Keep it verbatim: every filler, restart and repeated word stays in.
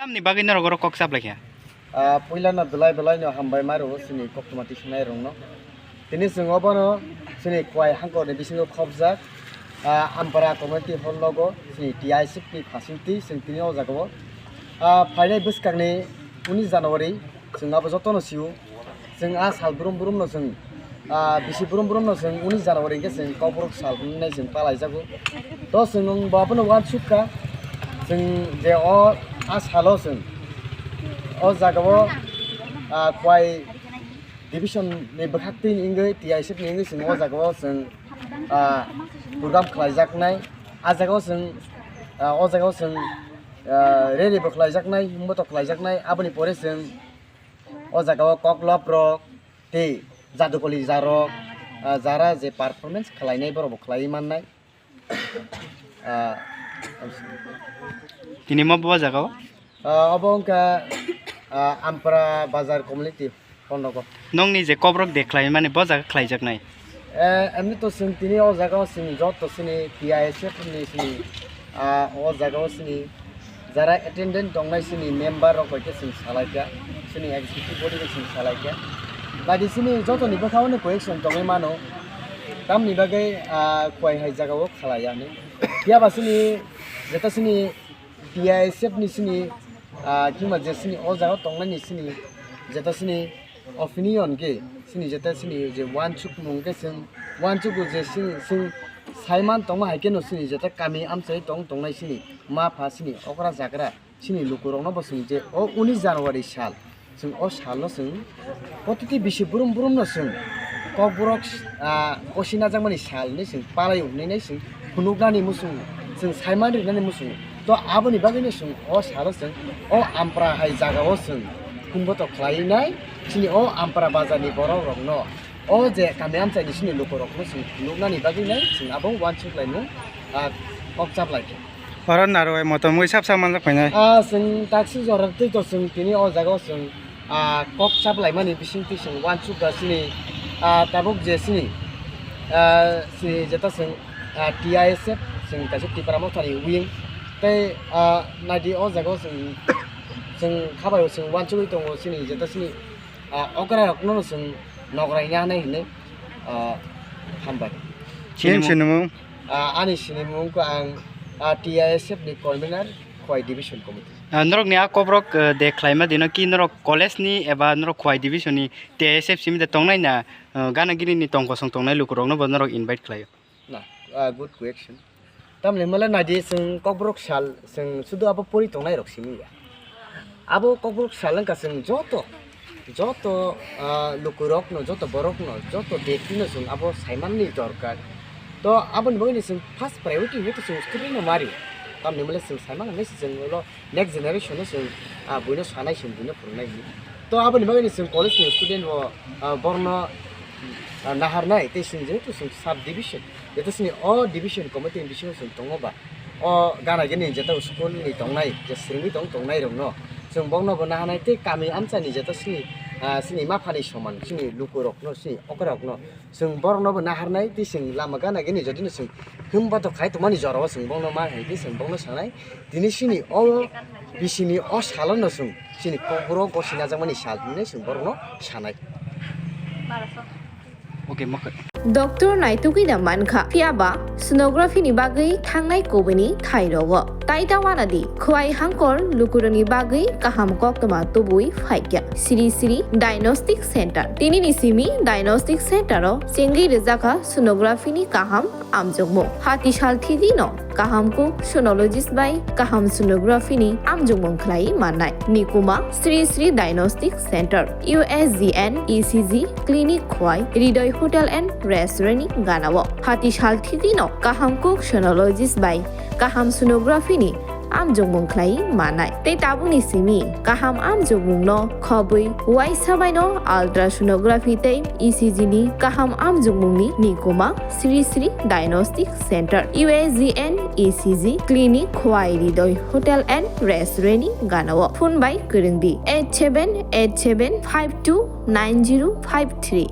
Tamni bagwi norok oro kok chaplaikha? Ah, puilano belai belaino hambai ma rwo chini koktwma tisuknai rokno. Tini chwng obono chini Khowai hangkorni bisingo khopjak, ah, Ampara community hall logo chini T I S F ni facility chwng tini o jagao, ah, phainai bwskangni unis January chwng abo jotono sio. Chwng a sal brum brumno chwng, ah, bisi brum brumno chwng unis January hwnkhe chwng Kokborok sal hwnwi chwng palaijago. To chwng bo abono uansukha, chwng je o a salo chwng o jagao, ah, Khowai division ni bwkhaktwi ni wngwi T I S F ni wngwi chwng o jagao chwng, ah, program khlaijaknai. A jagao chwng, ah, o jagao chwng, ah, rally bo khlaijaknai, himbo to khlaijaknai. Aboni pore chwng o jagao koklop rok tei jadukoli jarok, ah, jara je performance khlainai borok bo khlaiwi mannai. Ah, Tini mo bo jagao? Ah, obo wngkha, ah, Ampara Bazar Community Hall nogo. Nongni je kokrok de khlai mani bo jaga khlaijaknai? Eh, emni to chwng tini o jagao chwng joto chini T I S F ni chini, ah, o jagao chini jara attendant tongnai chini member rok bai khe chwng salaikha, chini executive body bai chwng salaikha. Baidi chini jotoni bwkhao no question tongwi mano, tamni bagwi, ah, Khowai hai jagao khlaiya hinwi. Phiya ba chini jeta chini T I S F ni chini, ah, kima je chini o jagao tongnai ni chini jeta chini opinion khe chini jeta chini je uansukmung khe chwng uansukgo je chwng, chwng saiman tongma hai kheno chini jeta kami amchai tong tongnai chini ma pha chini okra jagra chini lukurokno bo chwng je o unis January sal chwng o salno chwng protiti bisi brum brumno chwng kokborok, ah, kosi najakmani sal hinwi chwng palai hwnwi nai chwng phunuknani muchung chwng saiman rinani muchung. To aboni bagwino chwng o salo chwng o Ampra hai jagao chwng phungboto khlaiwi nai chini o Ampra bazarni borokrokno, o je kami amchaini chini lukurokno chwng phunuknani bagwi nai chwng abo uansuk laimung, ah, kok chap laikha. Oro narwai motom wi sap sak manjak phainai. Ah, chwng taksi jora twi to chwng tini o jagao chwng, ah, kok chap laimani bisingtwi chwng uansuk da chini, ah, tabuk je chini, ah, chini jeta chwng, ah, T I S F chwng kaisa Tipra Mothani wing tei, ah, naidi o jagao chwng, chwng khabaio chwng uansugwi tongo chini jeta chini, ah, okra rokno chwng nokrai nai hinwi, ah, hambai. Chini sinimung? Ah, ani sinimung wngkha ang, ah, T I S F ni convener, Khowai Division Committee. Ah, norokni a kokrok, eh, de khlaima dino ki norok college ni eba norok Khowai Division ni T I S F simi de tongnai na, eh, gana gini ni tong kosong tongnai lukurokno bo norok invite khlaio? Na, ah, good question. Tamni hwnmale naidi chwng kokborok sal chwng sudu abo pori tongnai rok simi ya. Abo kokborok sal wngkha chwng joto, joto, ah, lukurokno, joto borokno, joto bektino chwng abo saimanni dorkar. To aboni bagwino chwng first priority hwnkhe chwng student no mari. Tamni hwnmale chwng saiman hwnwi se chwng ulo next generation no chwng, ah, buino sanai, chwng buino phwrwngnai hinwi. To aboni bagwino chwng college ni student bo, ah, borno, ah, naharnai tei chwng jehetu chwng sub division, jeto chini o division committee ni bisingo chwng tongo ba, o gana gini jeto school ni tongnai, je swrwngwi tong tongnai rokno chwng bokno bo naharnai tei kami amchani jeto chini, ah, chini maphani soman chini lukurokno, chini okrarokno chwng borokno bo naharnai tei chwng lama gana gini jotino chwng himba to khai tongmani jorao chwng bokno ma hai tei chwng bokno sanai. Tini chini o bisini o salono chwng chini kokborok gosi najakmani sal hinwi chwng borokno sanai. Okay, mokhe. Doctor naitugwi da mankha, phiyaba sonography ni bagwi thangnai kubuni thai rogo. Tai ta wana di, Khowai hangkor lukurokni bagwi kaham koktwma tubui phaikya. Sri Sri Diagnostic Center. Tini ni simi Diagnostic Center o chengwi rwjakha sonography ni kaham amjokmung. Hati sal thidi no kaham kuk sonologist bai kaham sonography ni amjokmung khlai mannai. Nikuma Sri Sri Diagnostic Center, U S G N E C G Clinic Khowai, Hridoy Hotel and Restaurant ni ganao. Hati sal thidi no kaham kuk sonologist bai kaham sonography ni amjokmung khlai mannai. Tei tabukni simi kaham amjokmung no khobwi uaisa bai no ultrasonography tei E C G ni kaham amjokmung ni nikuma Sri Sri Diagnostic Center, U S G N E C G Clinic, Khowai Hridoy Hotel and Restaurant ni ganao. Phone bai kwrwng di eight seven eight seven five two nine zero five three.